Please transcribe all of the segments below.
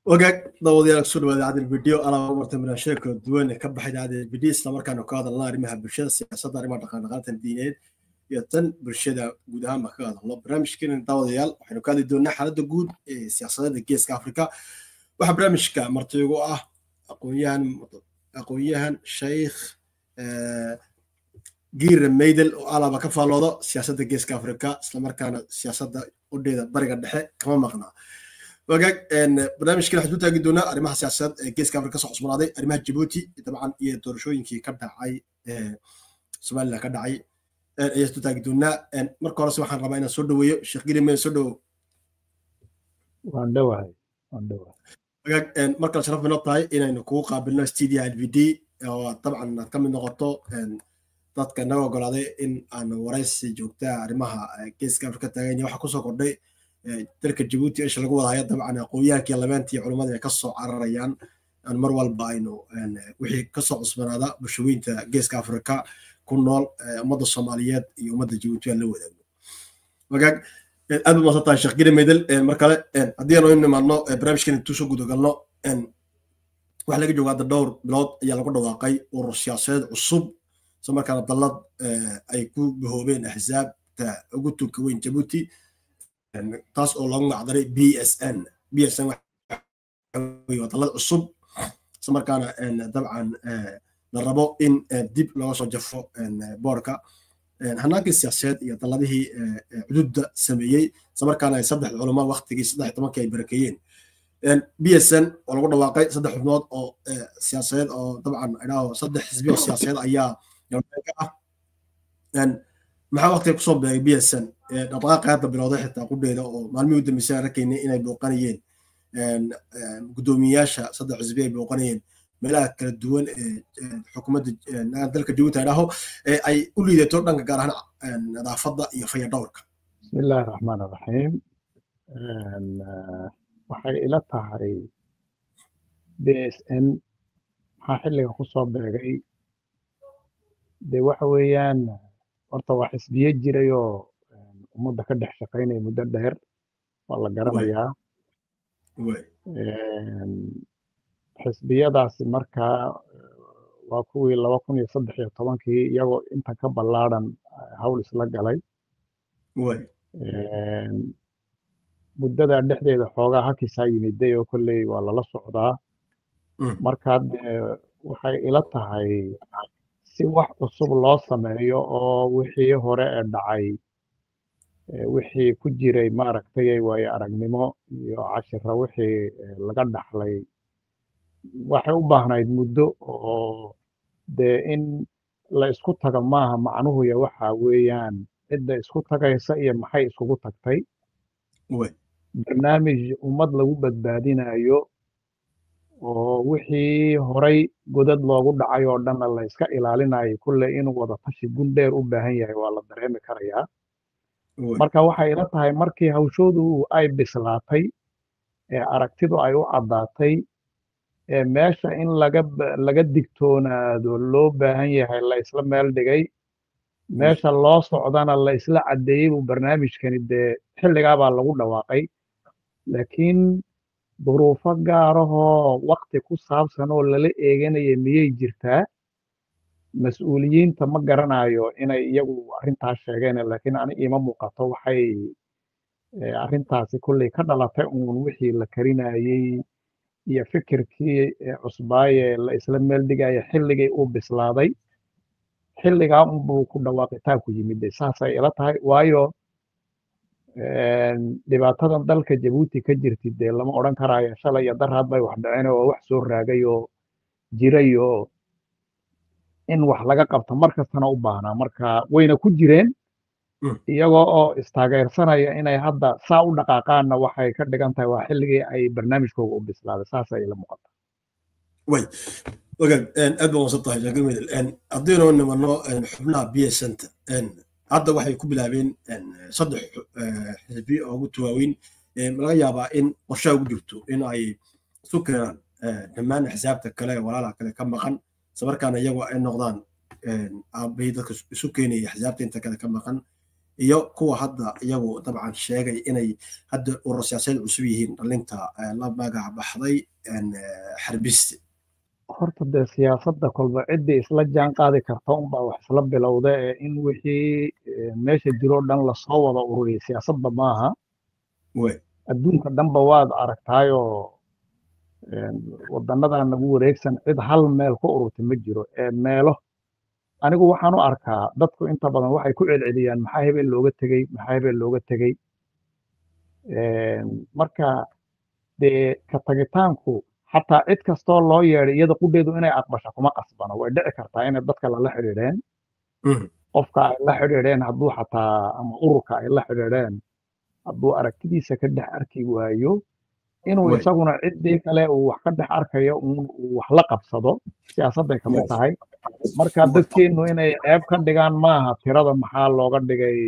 Wagaag daawadayaal, kusoo dhawaada Cadil Video. Alaa marta barnaamijyada kala duwan ee ka baxay Cadil Video, isla markaana ka hadalna arrimaha bulshada, siyaasadda, arrimaha dhaqan-dhaqaalaha, diineed iyo tan bulshada guud ahaan baan kaga hadalno. Barnaamijkeena, daawadayaal, waxaynu ka hadli doonaa xaaladda guud ee siyaasadeed ee Geeska Afrika. Waxaa barnaamijka marti ugu ah aqoon-yahan Sheikh Giire Maydel oo alaaba ka faallooda siyaasadda Geeska Afrika, islamarkaana siyaasadda udheeda Bariga Dhexe kama maqnaa. Wagaag, barnaamijkan waxaan ku taagi doonaa arrimaha siyaasadeed ee Geeska Afrika kasoo cusboonaaday, arrimaha Jabuuti dabcan iyo doorashooyinkii ka dhacay Somaliland ka dhacay ayaan ku taagi doonaa. Marka horese waxaan rabaa inaan soo dhaweeyo Sheekh Giire Maydel. Soo dhawow. Waan dhowahay, waan dhowahay. Wagaag, mar kale sharaf inoo tahay inaynu kugu qaabilno studio LVD oo dabcan aad ka mid noqoto dadka naga ogolaaday in aan waraysi joogtaa arrimaha Geeska Afrika taagan yahay. Waxaa kusoo kordhay dalka Jabuuti, isha lagu wada haya dabcan, aqoonyahankii labeentii culimmada ay kasoo cararayaan, aan mar walba aynu wixii kasoo cusbanaada bulshooyinta Geeska Afrika ku nool, ummadda Soomaaliyeed iyo ummadda Jabuuti aan la wadaagno. Wagaag, aad u mahadsan tahay, Sheekh Gire Meydel. Mar kale haddii aanu nimaadno barnaamijkan intuu soo gudagalno, waxaa laga jooga hadda dhowr bilood ayaa lagu dhawaaqay urur siyaasadeed cusub, isla markaana dallad ay ku bahoobeen axsaabta ugu tunka weyn Jabuuti, taas oo loogu magacdaray BSN. BSN waa dallad cusub, isla markaana dabcan la rabo in dib looga soo jafo boorka hanaankii siyaasadeed iyo dalladihii cududda sameeyey, isla markaana ay saddex culamo waktigii 13-kii ay barakeeyeen. BSN oo lagu dhawaaqay saddex xubnood oo siyaasadeed oo dabcan idhaaho saddex xisbi oo siyaasadeed ayaa ka ah. Maxaa waqtiga kusoo beegay BSN dhaqdhaqaaqa hadda bilowday, xitaa qudheeda oo maalmihii u dambeysay aan arkaynay inay booqanayeen guddoomiyayaasha saddex xisbi, ay booqanayeen meelaha kala duwan ee xukuumadda dalka Jabuuti idhaaho ay u liidato dhanka gaar ahaan nadaafadda iyo fayadhowrka? Bismi illaahi raxmaan raxiim. Waxay ila tahay BSN maxaa xilliga ku soo beegay, dee waxa weeyaan horta waa xisbiye jirayoo ummadda ka dhex shaqaynaya muddo dheer, waa la garanayaa xisbiyadaasi. Markaa waa kuwii 2013-kii iyagoo inta ka ballaadhan hawl isla galay. Muddadaa dhexdeeda xoogaa hakisaa yimiday oo kolley waa lala socdaa. Markaa dee waxay ila tahay si wax cusub loo sameeyo oo wixii hore ee dhacay, wixii ku jiray maaragtay waayo aragnimo iyo cashira wixii laga dhaxlay, waxay u baahnayd muddo oo dee in la isku tago maaha. Macnuhu ya waxa weeyaan cidda isku tagaysa iyo maxay iskugu tagtay, barnaamij ummad lagu badbaadinayo oo wixii horay godad loogu dhacay oo dhanna la iska ilaalinayo. Kulle inuu wada tashi gun dheer u baahan yahay waa la dareemi karayaa. Marka waxay ila tahay markii hawshoodu ay bislaatay ee aragtidu ay u caddaatay ee meesha in laga digtoonaado loo baahan yahay la isla meel dhigay, meesha loo socdana la isla caddeeyey, buu barnaamijkani dee xilligaabaa lagu dhawaaqay. Laakiin duruufo gaarahoo waqti ku saabsan oo lala eeganaya miyay jirtaa? Mas-uuliyiinta ma garanayo inay iyagu arrintaas sheegeen, laakiin ani iima muuqato. Waxay arrintaasi kolley ka dhalatay uun wixii la karinayey iyo fikirkii cusbaaye la isla meel dhigaya xilligii uu bislaaday, xilligaa unbuu ku dhawaaqitaanku yimid. Saasay ila tahay, waayo dhibaatadan dalka Jabuuti ka jirtid dee lama odhan karaayo shalay iyo daraad bay wax dhaceen, oo wax soo raagay oo jiray oo in wax laga qabto mar kastana u baahnaa. Marka wayna ku jireen iyagoo oo istaageersanaya inay hadda saa u dhaqaaqaanna, waxay ka dhigan tahay waa xilligii ay barnaamijkooga u bislaaday. Saasay ila muuqata. Way wagaag, aad baa wasan tahay, Shaakir Meydel. Haddiinu nimanno xubnaha BSNta, hadda waxay ku bilaabeen saddex xisbi oo ugu tuwaaweyn. Laga yaabaa in qorshaha ugu jirto in ay isu keenaan dhammaan xisaabta kale, walaalaha kale ka maqan, isla markaana iyagu ay noqdaan aabahii dadka isu keenaya xisaabta inta kale ka maqan. Iyo kuwa hadda iyagu dabcan sheegay inay hadda urur siyaasadeed cusub yihiin, dhalinta la magac baxday Xarbiste. Horta dee siyaasadda kolba ciddii isla jaan qaadi karta unbaa wax isla bilowda, ee in wixii meesha jiroo dhan lasoo wada ururiyay siyaasadba maaha. Adduunka dhanba waad aragtaayoo, waddannadaa nagu wareegsan cid hal meel ku ururtay ma jiro. Ee meelo anigu waxaan u arkaa, dadku inta badan waxay ku celceliyaan maxaa hebel looga tegey, maxaa hebel looga tegey. Marka dee ka tagitaanku xataa cid kastoo loo yeedhay iyada qudheedu inay aqbasho kuma qasbano. Way dhici kartaa inay dadka lala xidhiidheen, qofka ay la xidhiidheen hadduu xataa ama ururka ay la xidhiidheen hadduu aragtidiisa ka dhex arki waayo, inuu isaguna ciddii kale uu wax ka dhex arkayo uu wax la qabsado, siyaasadday kamid tahay. Marka dadkeennu inay ceeb ka dhigaan maaha tirada maxaa looga dhigay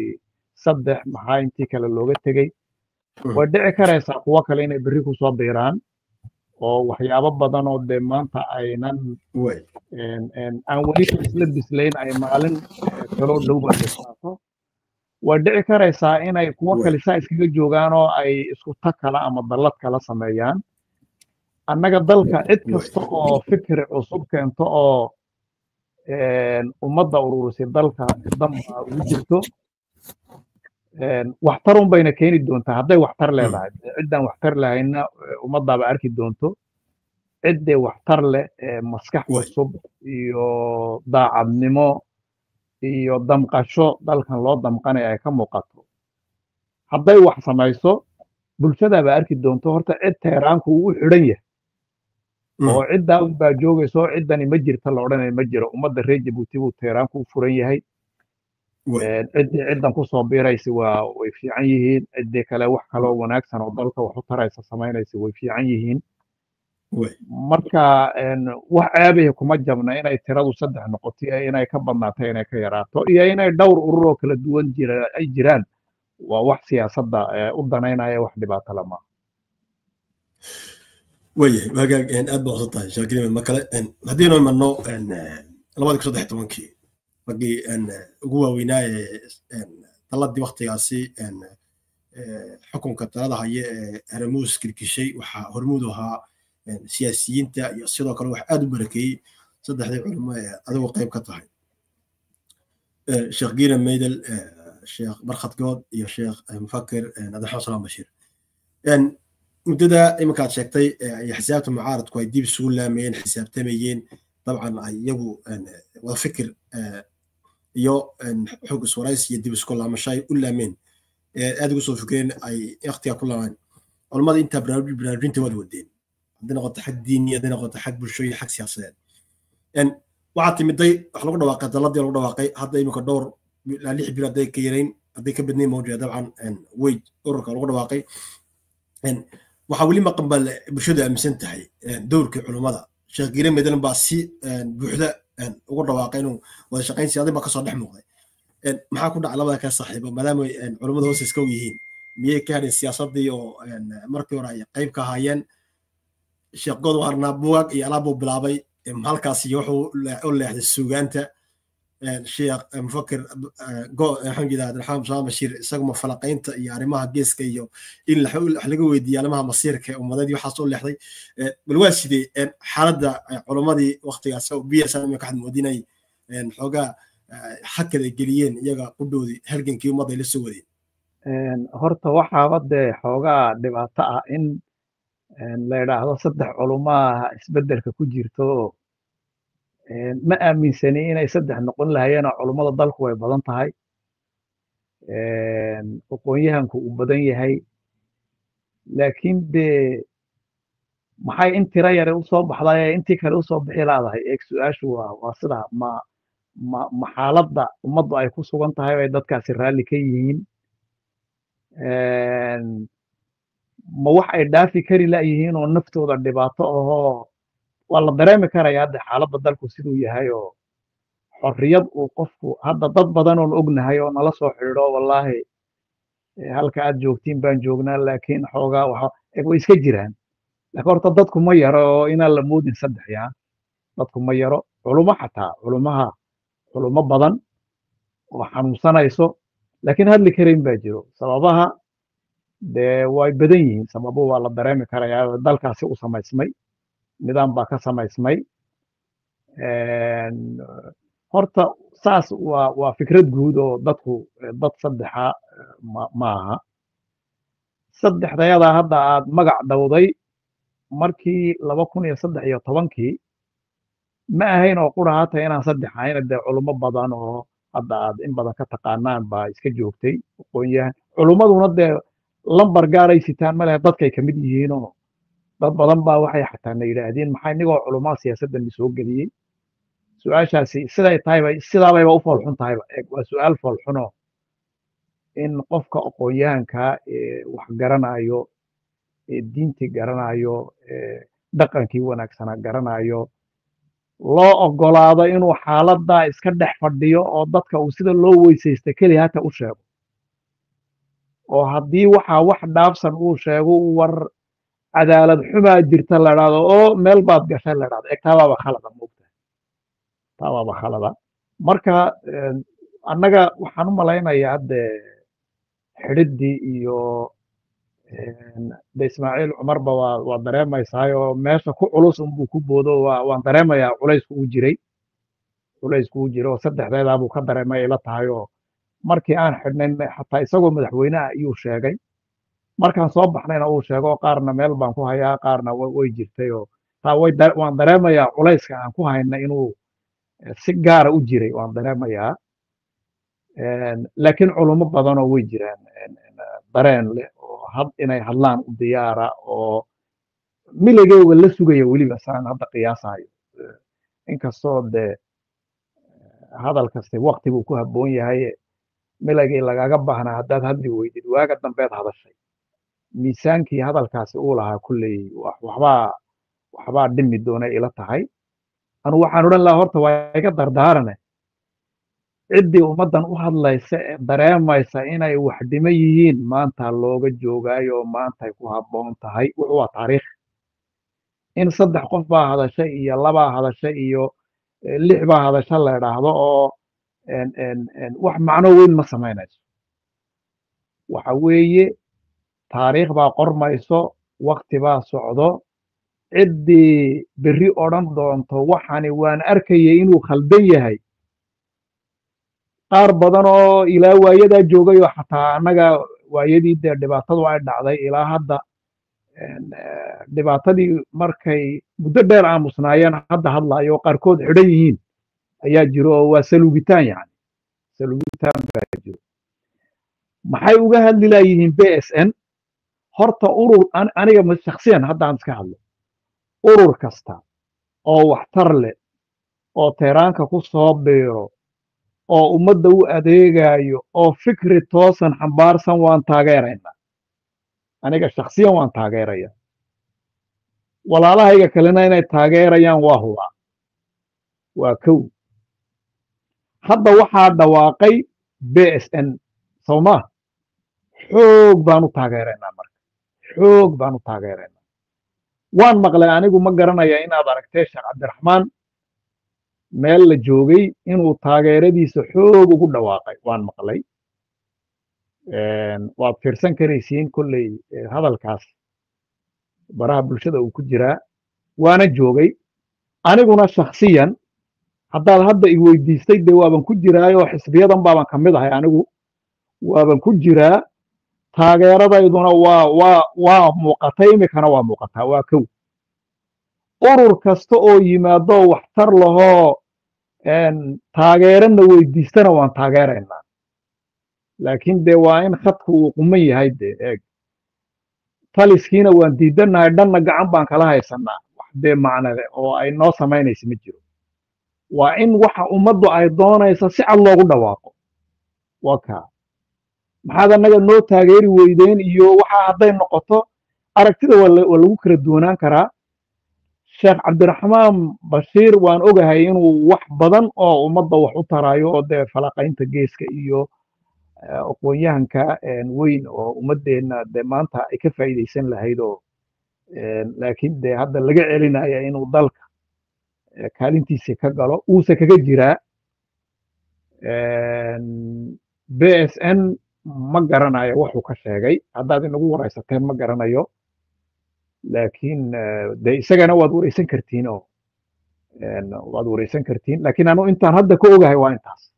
3, maxaa intii kale looga tegey. Way dhici karaysaa kuwo kale inay berri kusoo biiraan oo waxyaabo badan oo dee maanta aynan aan weli isla bislayn ay maalin kaloo dhowba bislaato. Way dhici karaysaa inay kuwo kale saa iskaga joogaan oo ay isku tag kala ama dallad kala sameeyaan. Annaga dalka cid kasta oo fikri cusub keento oo ummadda ururisay dalka danbaa ugu jirto, waxtar un bayna keeni doontaa hadday waxtar leedahay. Ciddaan waxtar lahayna ummaddaaba arki doonto. Ciddee waxtar leh maskax cusub iyo daacadnimo iyo damqasho dalkan loo damqanaya ay ka muuqato, hadday wax samayso bulshadaaba arki doonto. Horta cid teeraanku uu u xidhan yahay oo ciddaa unbaa joogayso oo ciddani ma jirta la odhanaya ma jiro. Ummadda reer Jabuuti buu teeraanku u furan yahay. Ciddii ciddan kusoo biiraysa waa way fiican yihiin, ciddii kale wax kaloo wanaagsan oo dalka wax u taraysa samaynaysa way fiican yihiin. Marka wax ceebihi kuma jabna inay tiradu 3 noqoto iyo inay ka badnaato, inay ka yaraato iyo inay dhowr urur oo kala duwan jira ay jiraan, waa wax siyaasadda u danaynaya, wax dhibaato lama. Waayahay, wagaag, aad baa usan tahay shaakiriin. Mar kale haddiinu imanno 2013-kii, raggii ugu waaweynaa ee daladii waktigaasi xukunka talada haya ee Haramuus kirkishay waxaa hormuud u ahaa siyaasiyiinta iyo sidoo kale wax aad u barakeeyey saddexdii culimo ee adigu qayb ka tahay, Sheekh Giira Meydel, Sheekh Barkhad Good iyo Sheekh Mufakir Cabdiraxmaan Salaam Bashiir. Muddada iminka aad sheegtay ay xisaabta mucaaradku ay dib isugu laamayeen, xisaabtamayeen, dabcan ay iyagu wada fikir iyo xog iswaraysi iyo dib isku laamasho ay u laameen, aad ugu soo fikireen, ay waqtiga ku laameen culamada, intaa baraarujinta waad wadeen, haddii noqoto xag diini, haddii noqoto xag bulsho iyo xag siyaasadeed. Waxaa timiday wax lagu dhawaaqay daladii lagu dhawaaqay hadda iminka dhowr ilaa 6 bil, hadday ka yarayn hadday ka badnayn mawjaa, dabcan way ururka lagu dhawaaqay. Waxaa weli maqan baa bulshadu aaminsan tahay dowrkii culummada. Sheekh Giire Medelan baa si buuxda ugu dhawaaqay inuu wada shaqayn siyaaday baa kasoo dhex muuqday. Maxaa ku dhacay labada kale saaxiibo, maadaama culummada hoos iska yihiin? Miyay ka hadheen siyaasaddii oo markii hore ay qayb ka ahaayeen? Sheekh God waarnaa bugaag iyo alaab buu bilaabay halkaas iyo wuxuu u leexday suugaanta. Sheekh Mufakir waxaan jeedaa Cabdiraxmaan Salaam Bashiir isaguma falaqaynta iyo arrimaha geeska iyo in wax laga weydiiyo arrimaha masiirka ummadeed waxaas u leexday. Bal waa sidee xaaladda culammadii waktigaas b s imika waxaad moodinay xoogaa hakad ay geliyeen iyaga qudhoodii halgankii ummadda ay la soo wadeen? Horta waxaaba dee xoogaa dhibaato ah in la yidhaahdo 3 culumaha isbeddelka ku jirto. Ma aaminsani inay 3 noqon lahayeenoo culummada dalku way badan tahay, aqoon-yahanku uu badan yahay, laakiin dee maxay in tiro yare usoo baxday intii kale usoo bixi laadahay? Eeg, su-aashu waa sidaa: ma xaaladda ummaddu ay ku sugan tahay ay dadkaasi raalli ka yihiin, ma wax ay dhaafi kari la'yihiin oo naftooda dhibaato ahoo? Waa la dareemi karaya hadda xaaladda dalku siduu yahay oo xorriyad uu qofku hadda dad badan oon ognahay oo nala soo xidhiidho, wallaahi halka aad joogtiin baan joognaa, laakiin xoogaa waxa way iska jiraan. Laakiin horta dadku ma yaro oo inaan la moodin 3 yaa, dadku ma yaro. Culumo xataa culumaha, culumo badan oo xanuunsanayso Laakiin hadli karayn baa jiro. Sababaha dee way badan yihiin, sababo waa la dareemi karayaa. Dalkaasi u samaysmay nidaam baa ka samaysmay. Horta saas waa fikrad guud oo dadku dad saddexa ma aha. Saddexdayadaa hadda aad magac dhowday markii 2013-kii ma ahayn oo qura hata inaan saddex ahayn. Dee culummo badan oo hadda aad in badan ka taqaanaan baa iska joogtay, aqoonyahan. Culummaduna dee lambar gaaray sitaan ma lehe, dadkay ka mid yihiinoo dad badan baa waxay xataa na yidhaahdeen, "Maxaa inigoo culummada siyaasaddan la soo geliyey?" Su-aashaasi siday tahayba, sidaabayba u foolxun tahayba. Eeg, waa su-aal foolxunoo in qofka aqoonyahanka ee wax garanayo, ee diintii garanayo, ee dhaqankii wanaagsanaa garanayo, loo ogolaado inuu xaaladdaa iska dhex fadhiyo oo dadka uu sida loo weysaysta keliya hata u sheego, oo haddii waxaa wax dhaafsan uu sheego, "War, cadaalad xumaa jirta," la dhahdo, oo "Meel baad gashay," la dhahdo. Eeg, taabaaba khalada, moogtahay, taabaaba khalada. Marka annaga waxaan u malaynayaa dee xidhiddii iyo de Ismaaciil Cumarba waa dareemaysaayo, meesha ku culus unbuu ku boodo. Waan dareemayaa culaysku uu jiray, culaysku uu jiray oo saddexdeedaa buu ka dareemay ila tahay. Oo markii aan xidhnayn xataa isagoo madaxweyneha ayuu sheegay, markaan soo baxnayna uu sheego, qaarna meel baan ku hayaa, qaarna way jirtay. Oo taa way waan dareemayaa culayska aan ku hayna inuu si gaara u jiray, waan dareemayaa. Laakiin culummo badanoo way jiraan dareen leh oo had inay hadlaan u diyaara oo miligeyga la sugaya weliba, saan hadda qiyaasayo. Inkastoo dee hadal kaste wakti buu ku habboon yahay, milagii lagaga baahnaa haddaad hadli weydid, waaga dambeed hadashay, miisaankii hadalkaasi uu lahaa kulley waxbaa dhimi doona ila tahay. Anu waxaan odhan lahaa, horta waa iga dardaarane, ciddii ummaddan u hadlaysa ee dareemaysa inay wax dhimo yihiin, maanta looga joogaayo, maantay ku habboon tahay. Wuxuu waa taariikh in saddex qof baa hadashay iyo labaa hadashay iyo lix baa hadasha la idhaahdo oo wax macno weyn ma samaynayso. Waxa weeye taariikh baa qormayso, wakti baa socdo. Ciddii berri odhan doonto, "Waxani waan arkayay inuu khaldan yahay," qaar badan oo ilaa waayadaa joogay oo xataa annaga waayadii dee dhibaatadu ay dhacday ilaa hadda dhibaatadii markay muddo dheer aamusnaayeen hadda hadlaayo oo qaarkood xidhan yihiin ayaa jiro. Oo waa saluugitaan, yani saluugitaan baa jiro. Maxay uga hadli laayihiin BSN? Horta urur, aniga shakhsiyan haddaan iska hadlo, urur kasta oo waxtar leh oo teeraanka ku soo biiro oo ummadda u adeegayo oo fikri toosan xambaarsan waan taageeraynaa. Aniga shakhsiyan waan taageeraya, walaalahayga kalena inay taageerayaan waa hubaa. Waa kow. Hadda waxaa dhawaaqay BSN, soo ma? Xoog baan u taageeraynaa. Marka xoog baan u taageeraynaa. Waan maqlay, anigu ma garanaya inaad aragtee, Sheekh Cabdiraxmaan meel la joogay inuu taageeradiisa xoog ugu dhawaaqay, waan maqlay. Waad fiirsan karaysiin kolley hadalkaas baraha bulshada uu ku jiraa, waana joogay. Aniguna shakhsiyan haddaad hadda i weydiistay, dee waaban ku jiraayoo xisbiyadan baaban ka mid ahay, anigu waaban ku jiraa. Taageeradayduna waa muuqatay, imikana waa muuqataa. Waa kow. Urur kasta oo yimaado waxtar lahoo taageerana weydiistana waan taageeraynaa, laakiin dee waa in khadku uu quman yahay. Dee eeg, taliskiina waan diidannahay, dhanna gacan baan kala haysanaa, wax dee macnale oo ay noo samaynaysa ma jiro. Waa in waxa ummaddu ay doonaysa si cad loogu dhawaaqo. Waa kaa. "Maxaad annaga noo taageeri weydeen?" iyo waxa hadday noqoto, aragtida waa lagu kala duwanaan karaa. Sheekh Cabdiraxmaan Bashiir waan ogahay inuu wax badan oo ummadda wax u tarayo, oo dee falaqaynta geeska iyo aqoon-yahanka weyn oo ummaddeenna dee maanta ay ka faa'iidaysan lahayd, oo laakiin dee hadda laga celinaya inuu dalka kaalintiisa ka galo, uuse kaga jiraa. BSN ma garanayo wuxuu ka sheegay, haddaad inagu waraysateen ma garanayo, laakiin de isagana waad waraysan kartiin oo waad waraysan kartiin, laakiin anu intaan hadda ka ogahay waa intaas.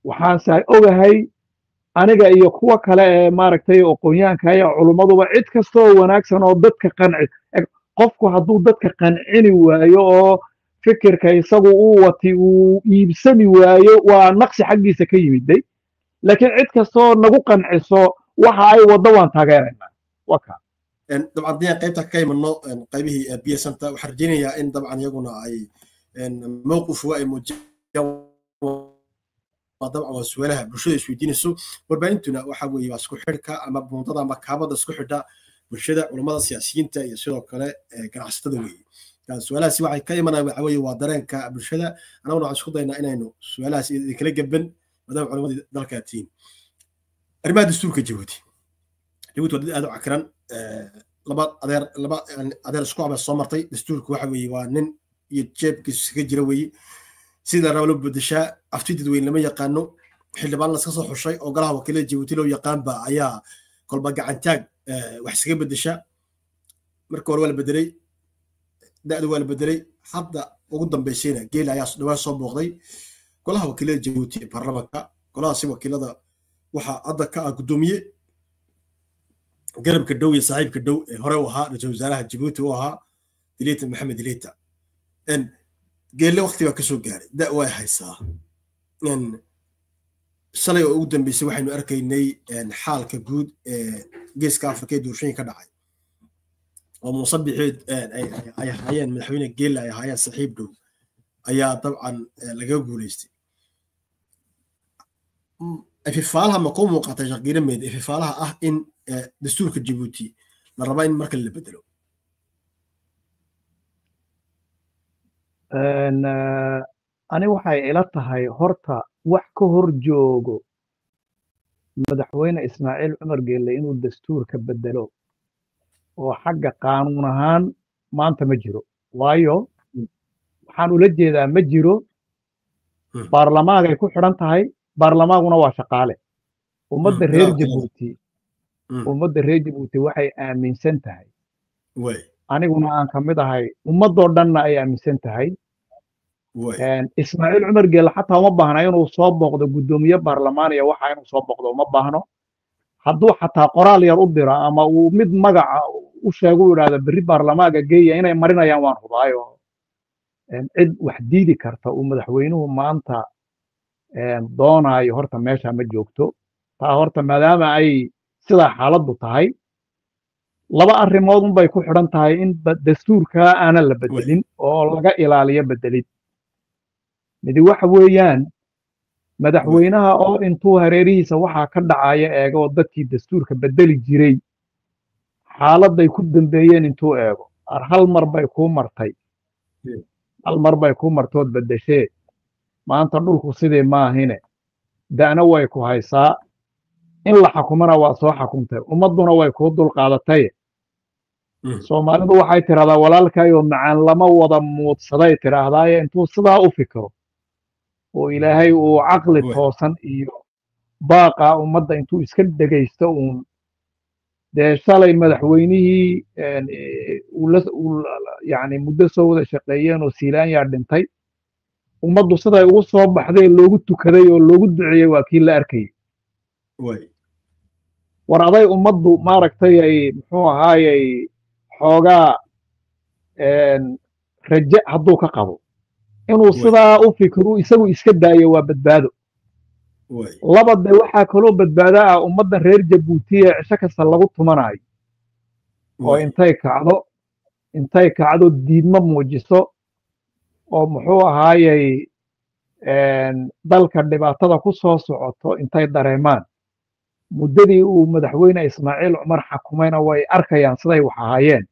Waxaanse ogahay aniga iyo kuwa kale ee maaragtay aqoonyahanka iyo culummaduba cid kasta oo wanaagsan oo dadka qanci, qofku hadduu dadka qancini waayo oo fikirka isagu uu wati uu iibsami waayo, waa naqsi xaggiisa ka yimiday. Laakiin cid kasta oo nagu qanciso waxa ay waddo waan taageeraynaa, waa kaa. Dabcan haddii aan qaybta ka imano qaybihii BSNta, waxaan rajaynayaa in dabcan iyaguna ay mowqif ay muujiyaan. Dabcan waa su'aalaha bulshada isweydiinayso. Warbaahintuna waxa weeye waa isku xidhka ama buundada ama kaabada isku xidha bulshada, culammada, siyaasiyiinta iyo sidoo kale ganacsatada weeye. Su'aalahaasi waxay ka imanayaan waxa weeye waa dareenka bulshada. Annaguna waxaan isku daynaa inaynu su'aalahaas idinkala gaban, maadaama culammadii dalkaa tihiin. Arrimaha dastuurka Jabuuti, Jabuuti waa dad aad u cakiran. Laba adeer, laba adeer isku aba soo martay. Dastuurku waxa weeye waa nin iyo jeebkiisu iskaga jira weeye, sida raba loo bedeshaa. Afti dadweyne lama yaqaano. Xildhibaan laska soo xushay oo golaha wakiilada Jabuuti loo yaqaanba ayaa kolba gacantaag wax iskaga bedesha. Marka hore waa la bedelay da'da, waa la bedelay. Hadda ugu dambeysayna Geela ayaa dhawaan soo booqday golaha wakiilada Jabuuti ee baarlamanka. Golahaasi wakiilada waxaa hadda ka ah guddoomiye garabka dhow iyo saaxiibka dhow ee hore u ahaa ra-iisul wasaaraha Jabuuti u ahaa Dilita, Maxamed Dilita. Geelle waqti baa kasoo gaaray, da way haysaa. Shalay oo ugu dambeysay waxaynu arkaynay xaalka guud ee Geeska Afrika ee doorashooyin ka dhacay oo Muuse Bixiid ay ahaayeen madaxweyne Geelle ay ahaayeen saaxiib dhow ayaa dabcan laga guuleystay. Ififaalaha ma kuu muuqatay, Shaqiirameed, ififaalaha ah in dastuurka Jabuuti la rabaa in marka la bedelo? Ani waxay ila tahay horta wax ka hor joogo madaxweyne Ismaaciil Cumar Geelle inuu dastuurka bedelo oo xagga qaanuun ahaan maanta ma jiro. Waayo, waxaan ula jeedaa ma jiro, baarlamaagay ku xidhan tahay, baarlamaaguna waa shaqaale. Ummadda reer Jabuuti, ummadda reer Jabuuti waxay aaminsan tahay, aniguna aan ka mid ahay, ummaddoo dhanna ay aaminsan tahay, Ismaaciil Cumar Geelle xataa uma baahna inuu soo booqdo guddoomiye baarlamaaniya. Waxa inuu soo booqdo uma baahno. Hadduu xataa qoraal yar u diro ama uu mid magaca u sheego u idhaahdo berri baarlamaaga geeya, inay marinayaan waan hubaayo. Cid wax diidi karta uu madaxweynuhu maanta doonaayo horta meesha ma joogto. Taa horta maadaama ay sidaa xaaladdu tahay, laba arrimood unbay ku xidhan tahay in dastuurkaa aanan la bedelin oo laga ilaaliyo bedelid. Midi waxa weeyaan madaxweynaha oo intuu hareerihiisa waxaa ka dhacaya eego oo dadkii dastuurka bedeli jiray xaaladday ku dambeeyeen intuu eego, ar hal mar bay kuu martay, hal mar bay kuu martood beddeshee, maanta dhulku sidii maahine, da'na way ku haysaa, in la xakumana waa soo xakumtay, ummadduna way kuu dulqaadatay. Soomaalidu waxay tidhahdaa walaalkayoo macaan lama wada muudsaday tidhaahdaaye. Intuu sidaa u fikiro oo Ilaahay uu caqli toosan iyo baaqa ummadda intuu iska dhegaysto uun dee shalay madaxweynihii yani muddo soo wada shaqeeyeen oo Siilaanyaa dhintay, ummaddu siday ugu soo baxday loogu tukaday oo loogu duceeyey waa kii la arkayay. War aday ummaddu maaragtay ay muxuu ahaayey xoogaa raje hadduu ka qabo inuu sidaa u fikiru isagu iska daayo, waa badbaado. Laba de waxaa kaloo badbaado ah ummaddan reer Jabuuti ee cisho kasta lagu tumanayo oo intay kacdo diidmo muujiso oo muxuu ahaayey dalka dhibaatada ku soo socoto intay dareemaan. Muddadii uu madaxweyne Ismaaciil Cumar xakumayna way arkayaan siday wax ahaayeen,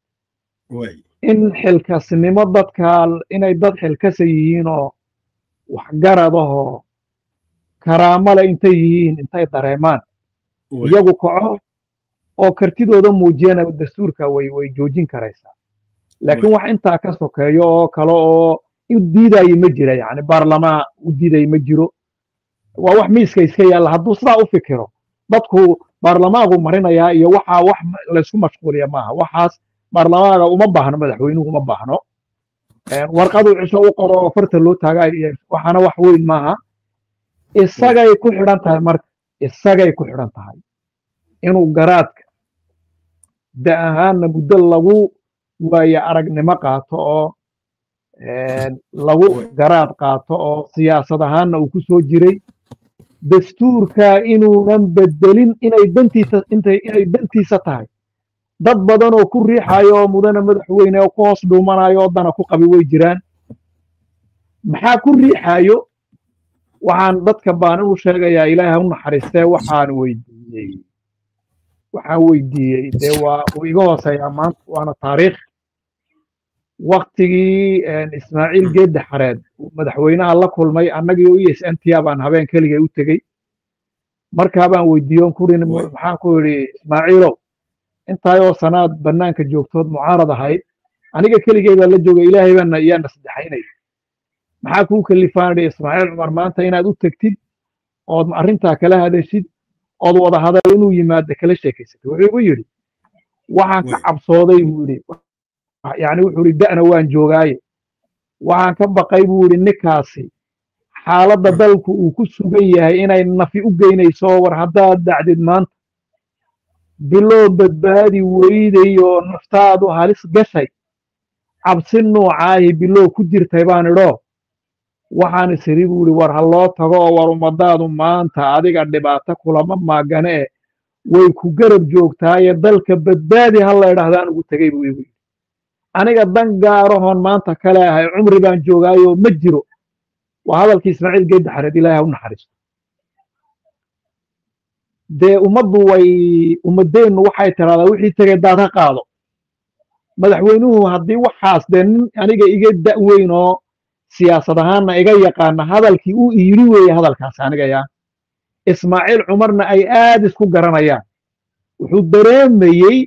in xilkasnimo dadka inay dad xilkasa yihiin oo waxgaradahoo karaamale intay yihiin intay dareemaan iyagu kaco oo kartidooda muujiyana dastuurka way joojin karaysaa. Laakiin wax intaa ka sokeeyo oo kale oo u diidayo ma jira, yani baarlamaan u diidayo ma jiro. Waa wax miiska iska yaalla. Hadduu sidaa u fikiro, dadku baarlamaanku marinayaa iyo waxaa wax laysku mashquuliya maaha. Waxaas baarlamaanka uma baahno, madaxweynuhu uma baahno. Warqaduu cisho u qoro oo farta loo taagaa iyo waxaana wax weyn maaha. Isagay ku xidhan tahay. Marka isagay ku xidhan tahay inuu garaadka da ahaanna muddo lagu waayo aragnimo qaato oo lagu garaad qaato oo siyaasad ahaanna uu ku soo jiray, dastuurka inuunan bedelin inay dantiisa, intay inay dantiisa tahay. Dad badan oo ku riixayo oo mudane madaxweyne oo ku hoos dhuumanayo oo dana ku qabi way jiraan. Maxaa ku riixayo? Waxaan dadka baan u sheegayaa, Ilaahay ha u naxariistee, waxaan weydiiyey, dee waa uu iga hooseeyaa maanta, waana taariikh, waktigii Ismaaciil Geedde Xareed uu madaxweynaha la kulmay, annagii o ESN t baan habeen keligay u tegey. Markaa baan weydiiyon kurin, maxaan ku idhi, "Ismaaciilow, intaayoo sanaad bannaanka joogtood mucaarad ahayd, aniga keligay baa la joogay, Ilaahay baana iyaana saddexaynay, maxaa kuu kalifaan idhi Ismaaciil Cumar maanta inaad u tegtid ood arrintaa kala hadashid ood wada hadal inuu yimaado kala sheekaysatay?" Wuxuu igu yidhi, "Waxaan ka cabsooday," buu yidhi, yani wuxuu yidhi, "da'na waan joogaaye, waxaan ka baqay," buu yidhi, "ninkaasi xaaladda dalku uu ku sugan yahay inay nafi u geynayso. War haddaad dacdid maanta biloo badbaadi weyday oo naftaadu halis gashay, cabsi noocaahi biloo ku jirtay baan idhoo, waxaan isiri," buu yidhi, "war ha loo tago oo war ummadaadu maanta adiga dhibaato kulama maagane e way ku garab joogtaaye, dalka badbaadi ha la idhahdaan ugu tegey," buu igu yidhi. "Aniga dan gaarahoon maanta kale ahay, cumri baan joogaayo, ma jiro." Waa hadalkii Ismaaciil Geedde Xareed, Ilaahay ha u naxariisto. Dee ummaddu way ummadeennu waxay tiraahdaa, wixii tegay daad ha qaado. Madaxweynuhu haddii waxaas, dee nin aniga iga da'weyn oo siyaasad ahaanna iga yaqaana hadalkii uu iyiri weeye hadalkaas aniga yaa Ismaaciil Cumarna ay aad isku garanayaan, wuxuu dareemayey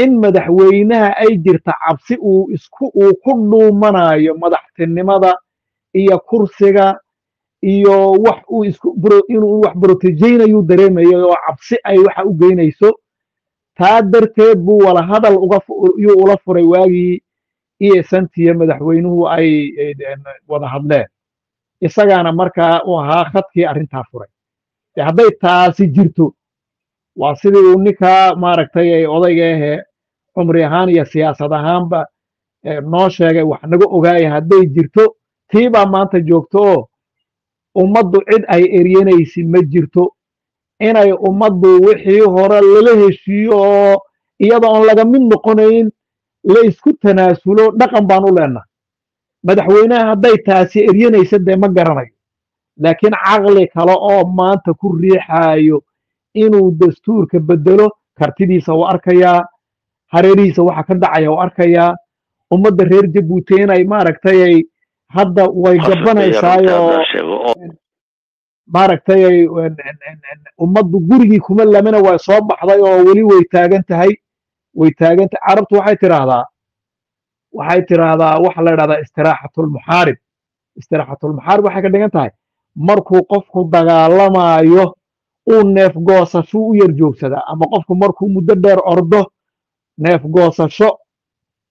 in madaxweynaha ay jirta cabsi uu isku uu ku dhuumanayo madaxtinimada iyo kursiga iyo wax uu isku inuu wax brotejaynayuu dareemayay oo cabsi ay waxa u geynayso. Taa darteed buu wala hadal uga yuu ula furay waagii ESN-tiyo madaxweynuhu ay wada hadleen, isagaana markaa u ahaa khadkii arrintaa furay. De hadday taasi jirto, waa sidii uu ninkaa maaragtay odayga ahee cumri ahaan iyo siyaasad ahaanba noo sheegay, wax naga ogaaya. Hadday jirto, tii baa maanta joogto oo ummaddu cid ay eryanaysi ma jirto. Inay ummaddu wixii hore lala heshiiyo oo iyada oon laga mid noqonayn la isku tanaasulo, dhaqan baan u leenahay. Madaxweynaha hadday taasi eryanaysa, dee ma garanayo, laakiin caqli kale oo maanta ku riixaayo inuu dastuurka bedelo, kartidiisa uu arkayaa, hareerihiisa waxa ka dhacaya uu arkayaa, ummadda reer Jabuuti inay maaragtay ay hadda way gabanaysaayoo maaragtay ay ummaddu gurigii kuma lamina, way soo baxday oo weli way taagan tahay, way taagan tahay. Carabtu waxay tiraahdaa waxa la idhahdaa istiraaxatulmuxaarib. Istiraaxatulmuxaarib waxay ka dhigan tahay markuu qofku dagaalamaayo uu neef goosasho u yar joogsadaa, ama qofku markuu muddo dheer ordo neef goosasho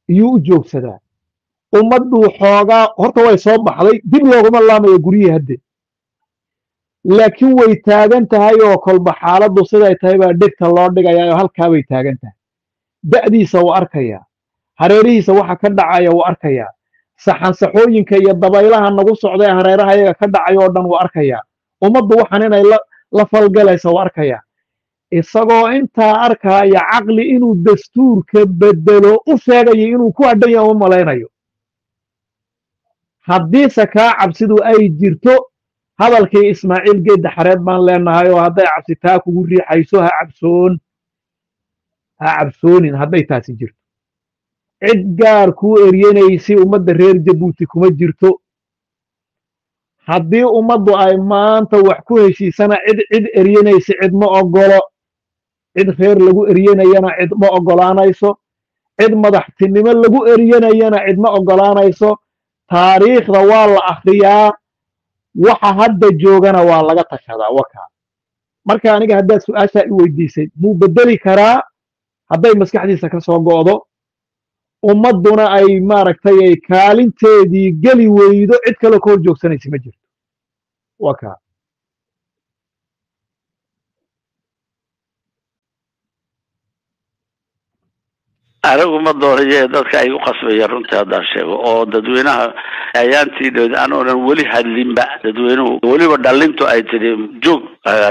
iyuu u joogsadaa. Ummaddu xoogaa horta way soo baxday, dib looguma laamayo guryihii hadde, laakiin way taagan tahay oo kolba xaaladdu siday tahay baa dhegta loo dhigayaa oo halkaa bay taagan tahay. Da'diisa wuu arkayaa, hareerihiisa waxa ka dhacaya wuu arkayaa, saxansaxooyinka iyo dabaylaha nagu socda ee hareeraha iyaga ka dhacaya oo dhan wuu arkayaa, ummaddu waxaan inay la falgalaysa wuu arkayaa. Isagoo intaa arkaya, caqli inuu dastuurka bedelo u sheegayo inuu ku hadhan yahay uma malaynayo. Haddiise kaa cabsidu ay jirto, hadalkii Ismaaciil Geedde Xareed baan leenahay oo hadday cabsi taa kugu riixayso, ha cabsoon, ha cabsoonin. Hadday taasi jirto, cid gaar kuu eryanaysi ummadda reer Jabuuti kuma jirto. Haddii ummaddu ay maanta wax ku heshiisana, cid cid eryanaysa cid ma ogolo, cid reer lagu eryanayana cid ma oggolaanayso, cid madaxtinimo lagu eryanayana cid ma oggolaanayso. Taariikhda waa la akhriyaa. Waxa hadda joogana waa laga tashadaa wakaa. Marka aniga haddaad su-aashaa i weydiisay, muu bedeli karaa hadday maskaxdiisa ka soo go'do, ummadduna ay maaragtay ay kaalinteedii geli weydo, cid kaloo ka hor joogsanaysa ma jirto wakaa. Anigu ma doonaye, dadka ay u qasbaya runtii haddaan sheego oo dadweynaha ayaantii dhowd anoonan weli hadlinba, dadweynuhu weliba dhalintu ay tidhi joog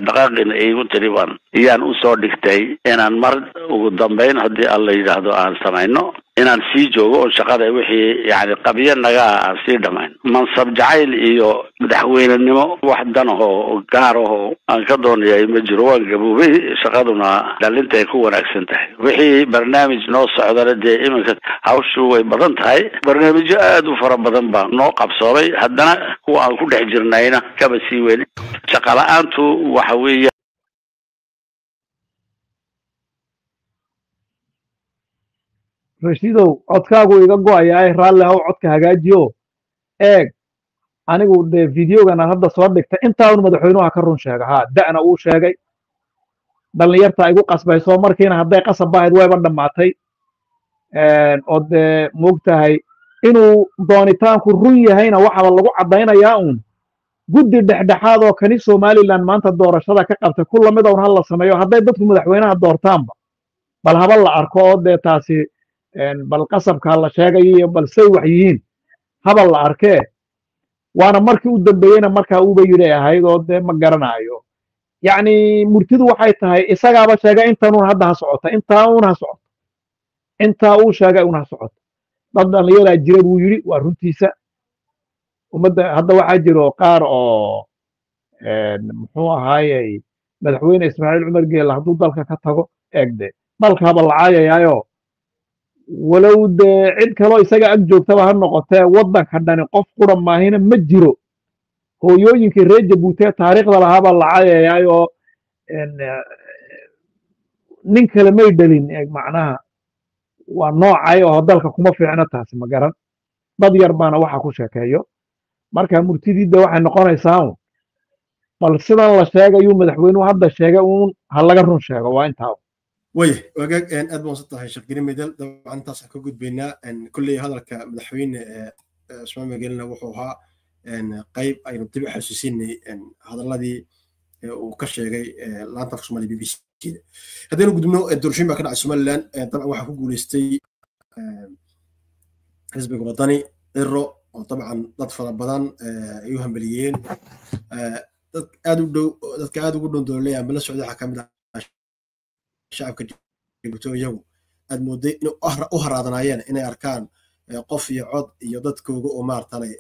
dhaqaaqina igu tidhi, baan iyaan usoo dhigtay inaan mar ugu dambayn haddii Alla yidhaahdo aan samayno inaan sii joogo oo shaqada wixii yani qabyo nagaa aan sii dhamayn. Mansab jacayl iyo madaxweynenimo wax dan ahoo gaar ahoo aan ka doonayay ma jiro. Waan gaboobay, shaqaduna dhalintay ku wanaagsan tahay. Wixii barnaamij noo socdana dee iminka hawshu way badan tahay, barnaamijyo aada u fara badan baa noo qabsoomay, haddana kuwa aan ku dhex jirnayna kaba sii weyn. Shaqa la-aantu waxa weeye. Rashiidow, codkaagu iga go'ayaa, raalli haw, codka hagaajiyo. Eeg, anigu dee videogan aad hadda soo dhigtay intaa un madaxweynuha ka run sheega, ha da'na uu sheegay, dhallinyarta igu qasbayso markiina hadday qasab bahayd wayba dhammaatay. Oo dee moogtahay inuu doonitaanku run yahayna waxaaba lagu caddaynayaa uun guddi dhexdhexaad oo kani Somaliland maanta doorashada ka qabtay ku lamid un ha la sameeyo. Hadday dadku madaxweynaha doortaanba bal haba la arko, oo dee taasi bal qasabka la sheegayo iyo bal say wax yihiin haba la arkee. Waana markii u dambeeyeyna markaa uuba yidhi ahayd, oo dee ma garanayo. Yacni murtidu waxay tahay isagaaba sheegay intanuun hadda ha socota, intaa uun ha socoto, intaa uu sheegay un ha socoto. Dad dhallinyaraa jira buu yidhi, waa runtiisa. Ummadda hadda waxaa jiro qaar oo muxuu ahaayey madaxweyne Ismaaciil Cumar Geelle hadduu dalka ka tago, eegde dalkaaba la caayayaayo, walow dee cid kaloo isaga ag joogtaba ha noqotee, waddanka dhani qof qura maahina ma jiro. Hooyooyinkii reer Jabuuti ee taariikhda lahaabaa la caayayaayoo nin kale may dhalin. Macnaha waa noocay oo dalka kuma fiicno taasi, ma garan. Dad yar baana waxa ku sheekeeyo. Marka murtidiidda waxay noqonaysaa un bal sidan la sheegayuu madaxweynuhu hadda sheegay uun ha laga run sheego, waa intaa. Way wagaag, aad baan usan tahay Sheekh Geni Medel. Dabcan intaasaan ka gudbaynaa. Kolley hadalka madaxweyne Cusmaan Magelina wuxuu ahaa qayb aynu dib u xasuusinay hadalladii uu ka sheegay laanta afka Soomaaliya BBC da. Haddaynu gudubno, doorashooyin baa ka dhacay Somaliland. Dabcan waxaa ku guuleystay xisbiga Wadani, Ciro, oo dabcan dad fara badan ay u hambeliyeen. Dad aad u dhow, dadka aad ugu dhow ama la socday waxaa ka mid ah shacabka Jabuuti, iyagu aad mooday inay u haraadanaayeen inay arkaan qof iyo cod iyo dadkooga oo maartanay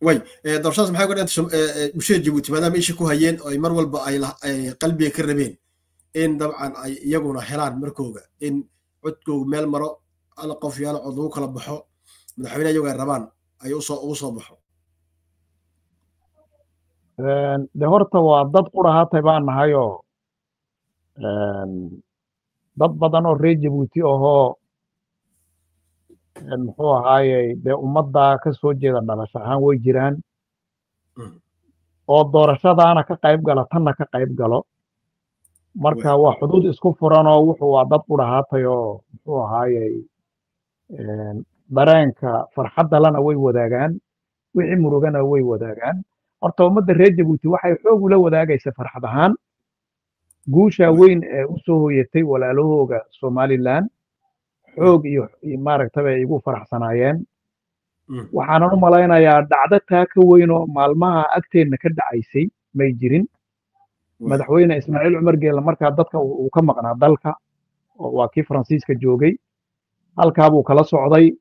way. Doorashadaas maxay uga dhigantay bulshada Jabuuti, maadaama isha ku hayeen oo ay mar walba ay qalbiga ka rabeen in dabcan ay iyaguna helaan markooga in codkoogu meel maro, ala qof iyo ala cod lagu kala baxo, madaxweyne iyagu ay rabaan ay usoo ugu soo baxo? De horta waa dad qura haatay baan nahayoo dad badan oo reer Jabuuti ahoo muxuu ahaayey dee ummaddaa ka soo jeeda dhalasho ahaan way jiraan oo doorashadaana ka qayb gala, tanna ka qayb galo. Marka waa xuduud isku furanoo wuxuu waa dad qura haatay oo muxuu ahaayey dareenka farxadda lana way wadaagaan, wixii murugana way wadaagaan. Horta ummadda reer Jabuuti waxay xoog ula wadaagaysa farxad ahaan guusha weyn ee u soo hoyatay walaalahooga Somaliland, xoog iyo maaragtaba ay igu faraxsanaayeen. Waxaanan u malaynayaa dhacdo taa ka weyn oo maalmaha agteenna ka dhacaysay may jirin. Madaxweyne Ismaaciil Cumar Geelle markaa dadka uu ka maqnaa dalka, oo waa kii Faransiiska joogay, halkaa buu kala socday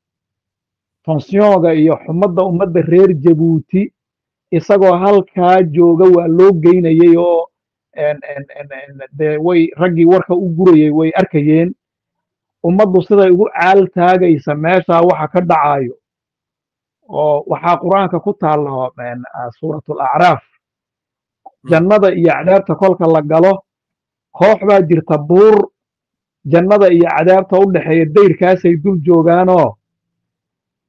tensioga iyo xumadda ummadda reer Jabuuti. Isagoo halkaa jooga waa loo geynayey oo dee way raggii warka u gurayey way arkayeen ummaddu siday ugu caal taagaysa meeshaa waxa ka dhacayo. Oo waxaa Qur-aanka ku taalla Suuratul Acraaf, jannada iyo cadaabta kolka la galo, koox baa jirta buur jannada iyo cadaabta u dhexeeya, dayrkaasay dul joogaanoo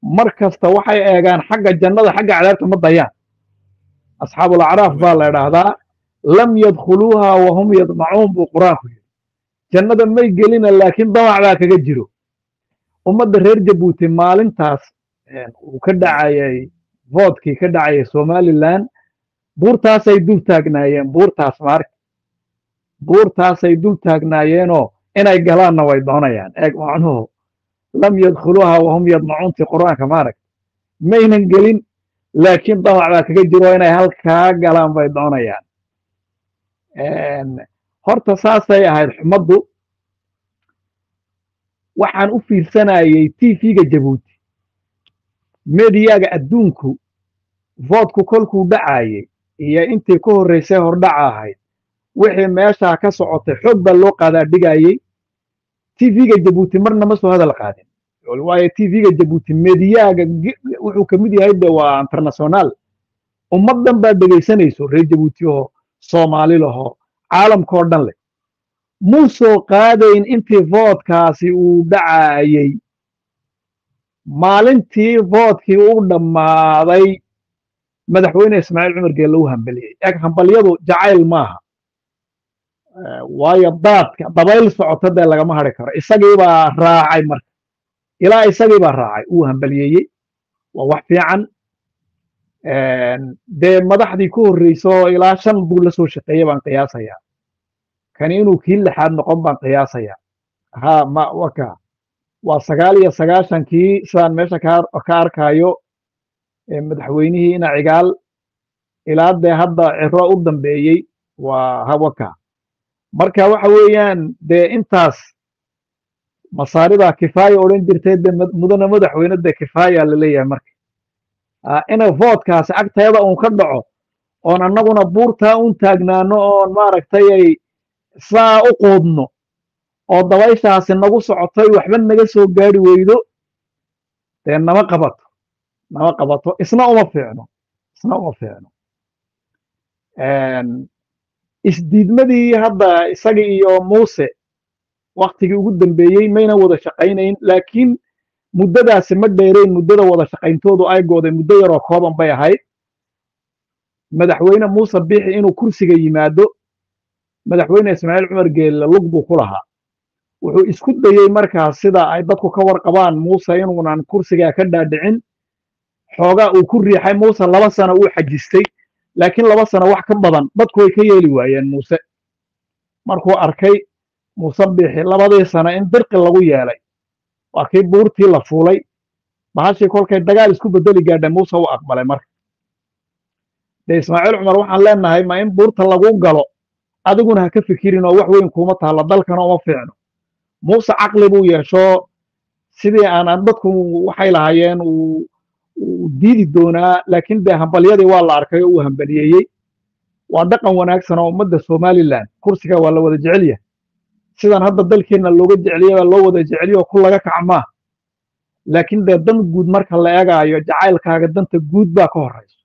mar kasta waxay eegaan xagga jannada, xagga cadaabta ma dayaan. Asxaabul acraaf baa la idhaahdaa. Lam yadkhuluuha wahum yadmacuun buu Qur-aanku yidhi. Jannada may gelina, laakiin damac baa kaga jiro. Ummadda reer Jabuuti maalintaas uu ka dhacayay voodkii ka dhacayay Somaliland, buurtaasay dul taagnaayeen. Buurtaas maarka, buurtaasay dul taagnaayeenoo inay galaanna way doonayaan. Eeg macnuhu, lam yadkhuluuha wahum yadmacuuntii Qur-aanka, maarag, maynan gelin, laakiin damac baa kaga jiro, inay halkaa galaan bay doonayaan. Horta saasay ahayd xumaddu. Waxaan u fiirsanayey TV-ga Jabuuti, mediyaga adduunku voodku kolkuu dhacayey iyo intii ka horraysay hordhaca ahayd, wixii meeshaa ka socotay xoog baa loo qaadaa dhigayey. TV-ga Jabuuti marna ma soo hadal qaadin, waayo TV-ga Jabuuti mediyaga wuxuu ka mid yahay de waa international, ummaddan baa dhegaysanayso, reer Jabuuti oo Soomaali laho, caalamkoo dhan leh. Muu soo qaadayn intii voodkaasi uu dhacayey. Maalintii voodkii uu dhammaaday, Madaxweyne Ismaaciil Cumar Geelle u hambaliyey. Eeg, hambalyadu jacayl maaha, waayo daadka dabayl socota dee lagama hari karo. Isagii baa raacay marka, ilaa isagii baa raacay, uu hambaliyeeyey. Waa wax fiican. Dee madaxdii ku horreyso ilaa shan buu la soo shaqeeyey baan qiyaasayaa, kani inuu kii lixaad noqon baan qiyaasayaa. Ha, ma waka waa 99-kii sidaan meesha ka arkayo, madaxweynihii ina Cigaal ilaa dee hadda Ciro u dambeeyey waa hawaka. Marka waxa weeyaan dee intaas Masaarida kifaaya odhan jirtay dee, mudane madaxweyne, dee kifaaya la leeyahay. Marka ina voodkaasi agteeda uun ka dhaco oon annaguna buurtaa un taagnaano oon maaragtay ay saa u quudno oo dabayshaasi nagu socotay, waxba naga soo gaari weydo, dee nama qabato, nama qabato. Isna uma fiicno, isna uma fiicno. Isdiidmadii hadda isaga iyo Muuse waktigii ugu dambeeyey maynan wada shaqaynayn, laakiin muddadaasi ma dheerayn. Muddada wada shaqayntoodu ay gooday muddo yaroo kooban bay ahayd. Madaxweyne Muuse Biixi inuu kursiga yimaado, Madaxweyne Ismaaciil Cumar Geelle lug buu ku lahaa. Wuxuu isku dayey markaas, sida ay dadku ka warqabaan, Muuse inuunan kursigaa ka dhaadhicin. Xoogaa uu ku riixay Muuse, 2 sano uu xajistay, laakiin 2 sano wax ka badan dadku way ka yeeli waayeen. Muuse markuu arkay, Muuse Biixi, labadii sano in dirqi lagu yeelay, waa kii buurtii la fuulay. Bahashii kolkay dagaal isku bedeli gaadhay, Muuse u aqbalay. Marka dee Ismaaciil Cumar waxaan leenahay, ma in buurta lagu galo adiguna ha ka fikirin oo wax weyn kuuma taalo, dalkana uma fiicno. Muuse caqli buu yeesho, sidii aan dadku waxay lahaayeen uu diidi doonaa, laakiin dee hambalyadii waa la arkay oo uu hambaliyeeyey. Waa dhaqan wanaagsan oo ummadda Somaliland kursiga waa la wada jecel yahay. Sidan hadda dalkeenna looga jeceliya baa loo wada jeceliyo oo ku laga kaca maaha, laakiin dee dan guud marka la eegaayo, jacaylkaaga danta guud baa ka horeyso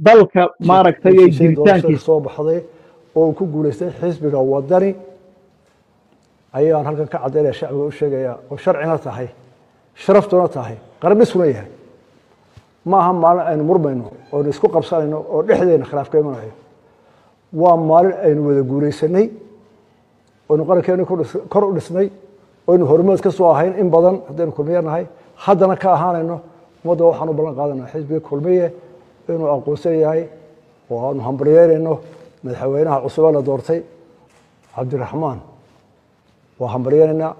dalka maaragtay ee jiritaankiisa. Soo baxday oo uu ku guulaystay xisbiga Wadani ayaan halkan ka caddaynaya, shacbiga u sheegaya, oo sharcina tahay, sharaftuna tahay, qarabdhisuna yahay. Ma aha maalin aynu murmayno oonu isku qabsanayno oo dhexdeena khilaaf ka imanayo. Waa maalin aynu wada guulaysanay, oynu qarankeenu kor u dhisnay, oynu hormood ka soo ahayn in badan haddaynu Kulmiye nahay, haddana ka ahaanayno. Ummadda waxaan u ballan qaadanaa xisbiga Kulmiye inuu aqoonsan yahay oo aanu hambalyeynayno madaxweynaha cusube la doortay, Cabdiraxmaan. Waa hambalyeynaynaa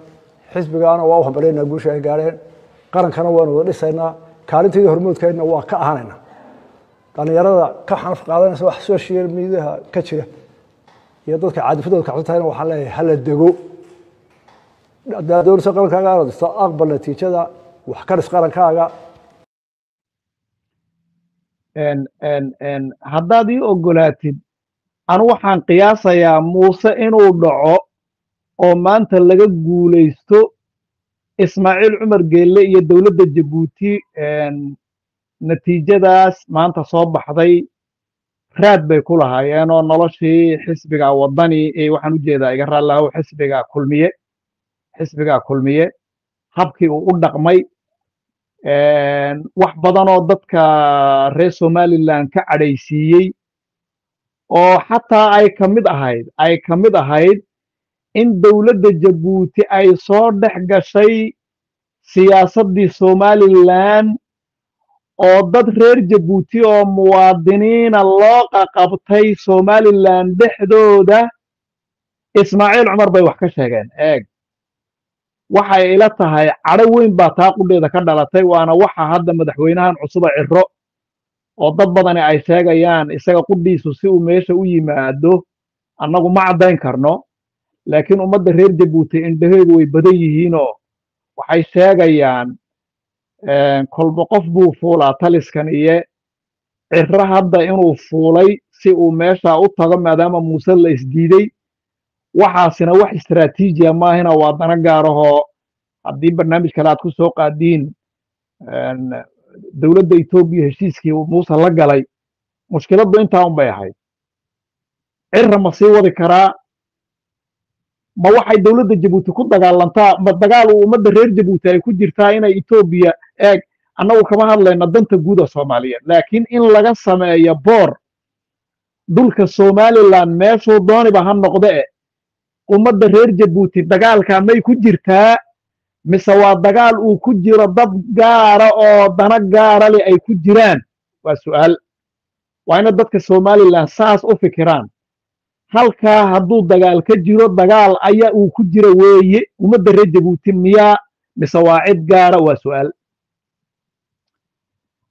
xisbigaana, waa u hambalyeynaa guusha ay gaarheen. Qarankana waanu wada dhisaynaa, kaalinteedii hormoodkeedna waa ka ahaanaynaa. Dhallinyarada ka xanaf qaadanaysa wax social mediaha ka jira iyo dadka caadifadooda kacsan tahayna waxaan leeyahay, hala dego. Haddaad doonayso qarankaaga inaad dhisto, aqbal natiijada, wax ka dhis qarankaaga. Haddaad ii ogolaatid, anu waxaan qiyaasayaa Muuse inuu dhaco oo maanta laga guulaysto, Ismaaciil Cumar Geelle iyo dowladda Jabuuti natiijadaas maanta soo baxday raad bay ku lahaayeen oo noloshii xisbiga Wadani ee, waxaan u jeedaa, iga raallahow, xisbiga Kulmiye, xisbiga Kulmiye habkii uu u dhaqmay. Wax badan oo dadka reer Somaliland ka cadhaysiiyey, oo xataa ay ka mid ahayd in dowladda Jabuuti ay soo dhex gashay siyaasaddii Somaliland, oo dad reer Jabuuti oo muwaadiniina loo qaqabtay Somaliland dhexdooda. Ismaaciil Cumar bay wax ka sheegeen. Eeg, waxay ila tahay cadho weyn baa taa qudheeda ka dhalatay, waana waxa hadda madaxweynahan cusuba Ciro, oo dad badani ay sheegayaan isaga qudhiisu si uu meesha u yimaado. Annagu ma caddayn karno, laakiin ummadda reer Jabuuti indhaheedu way badan yihiinoo waxay sheegayaan kolba qof buu fuulaa taliskan, iyo Ciro hadda inuu fuulay si uu meesha u tago, maadaama Muuse la isdiiday. Waxaasina wax istaraatiijiya maahina, waa dana gaarahoo haddii barnaamij kale aad ku soo qaadiin. Dowladda Etoobiya heshiiskii Muuse la galay, mushkiladdu intaa un bay ahayd. Cira ma sii wadi karaa? Ma waxay dowladda Jabuuti ku dagaalantaa? Ma dagaal uu ummadda reer Jabuuti ay ku jirtaa inay Etoobiya? Eeg, annagu kama hadlayno danta guuda Soomaaliyeed, laakiin in laga sameeyo boor dhulka Somaliland, meeshuu dooniba ha noqde, e ummadda reer Jabuuti dagaalkaa may ku jirtaa, mise waa dagaal uu ku jiro dad gaara oo dana gaara leh ay ku jiraan? Waa su'aal. Waa ina dadka Somaliland saas u fikiraan. Halkaa hadduu dagaal ka jiro, dagaal ayaa uu ku jiro weeye. Ummadda reer Jabuuti miyaa, mise waa cid gaara? Waa su'aal.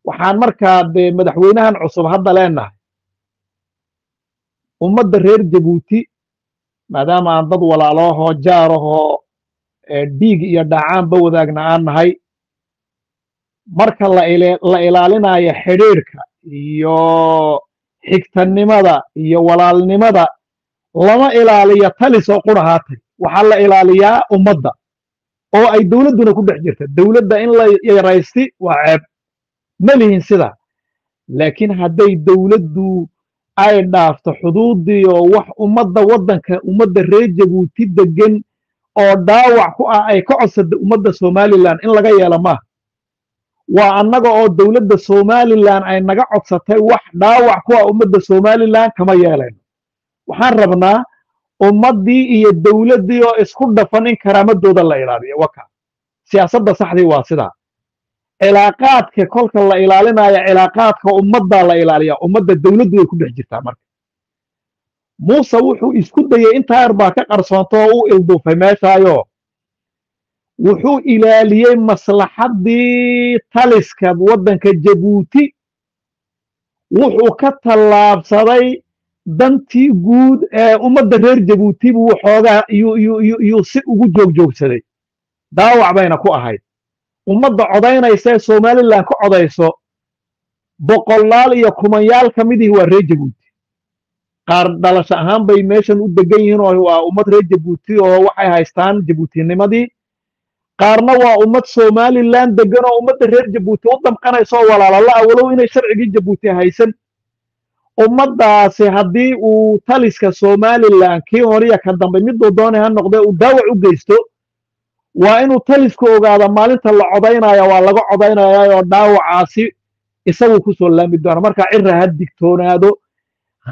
Waxaan markaa dee madaxweynahan cusub hadda leenahay, ummadda reer Jabuuti, maadaama aan dad walaalahoo jaarahoo dhiig iyo dhacaanba wadaagna aan nahay, marka la ilaalinayo xidhiidhka iyo xigtanimada iyo walaalnimada, lama ilaaliyo talis oo qura haatay. Waxaa la ilaaliyaa ummadda oo ay dowladduna ku dhex jirta. Dowladda in la yaraysti waa ceeb, ma lihin sidaa, laakiin hadday dowladdu ay dhaafto xuduuddii oo wax ummadda waddanka, ummadda reer Jabuuti degan oo dhaawac ku ah ay ka codsada ummadda Somaliland, in laga yeelo maaha. Waa annaga oo dowladda Somaliland ay naga codsatay wax dhaawac ku ah ummadda Somaliland, kama yeelayno. Waxaan rabnaa ummaddii iyo dowladdii oo isku dhafan in karaamadooda la ilaaliyo. Waka siyaasadda saxdii waa sidaa. Cilaaqaadka kolka la ilaalinayo, cilaaqaadka ummaddaa la ilaaliyaa, ummadda dowladdu way ku dhex jirtaa. Marka Muuse wuxuu isku dayey, intaa yar baa ka qarsoonto oo u ilduufay meeshaayo, wuxuu ilaaliyey maslaxaddii taliska waddanka Jabuuti, wuxuu ka tallaabsaday dantii guud ee ummadda reer Jabuuti buu waxoogaa yuu si ugu joogjoogsaday. Daawac bayna ku ahayd ummadda codaynaysa ee Somaliland ka codayso. Boqolaal iyo kumanyaal ka midihii waa reer Jabuuti. Qaar dhalasho ahaan bay meeshan u degan yihiin oo waa ummad reer Jabuuti oo waxay haystaan Jabuutinimadii. Qaarna waa ummad Somaliland degan oo ummadda reer Jabuuti u damqanaysa oo walaalala ah, walow inay sharcigii Jabuuti haysan. Ummaddaasi haddii uu taliska Somaliland, kii horiya ka dambe miduu doonay ha noqdee, uu daawac u geysto, waa inuu talisku ogaado maalinta la codaynaya waa laga codaynaya oo dhaawacaasi isagu ku soo laami doona. Marka Cira ha digtoonaado,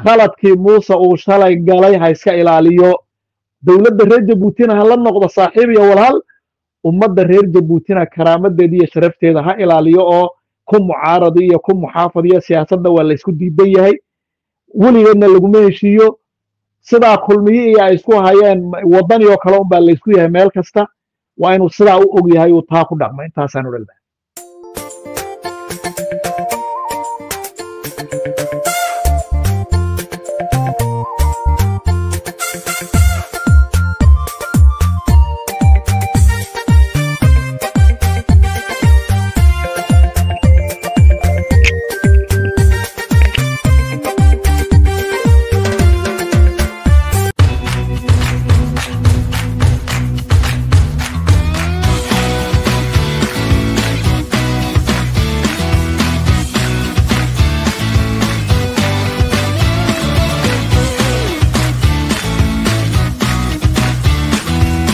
khaladkii Muuse uu shalay galay ha iska ilaaliyo. Dowladda reer Jabuutina ha la noqdo saaxiib iyo walhal, ummadda reer Jabuutina karaamadeeda iyo sharafteeda ha ilaaliyo. Oo ku mucaarad iyo ku muxaafad iyo siyaasadda waa laysku diidan yahay, weligeedna laguma heshiiyo. Sidaa Kulmiye iyo ay isku hayeen Waddani oo kale unbaa laysku yahay meel kasta. Waa inuu sidaa u og yahay uu taa ku dhaqmo. Intaasaan odhan lahaa.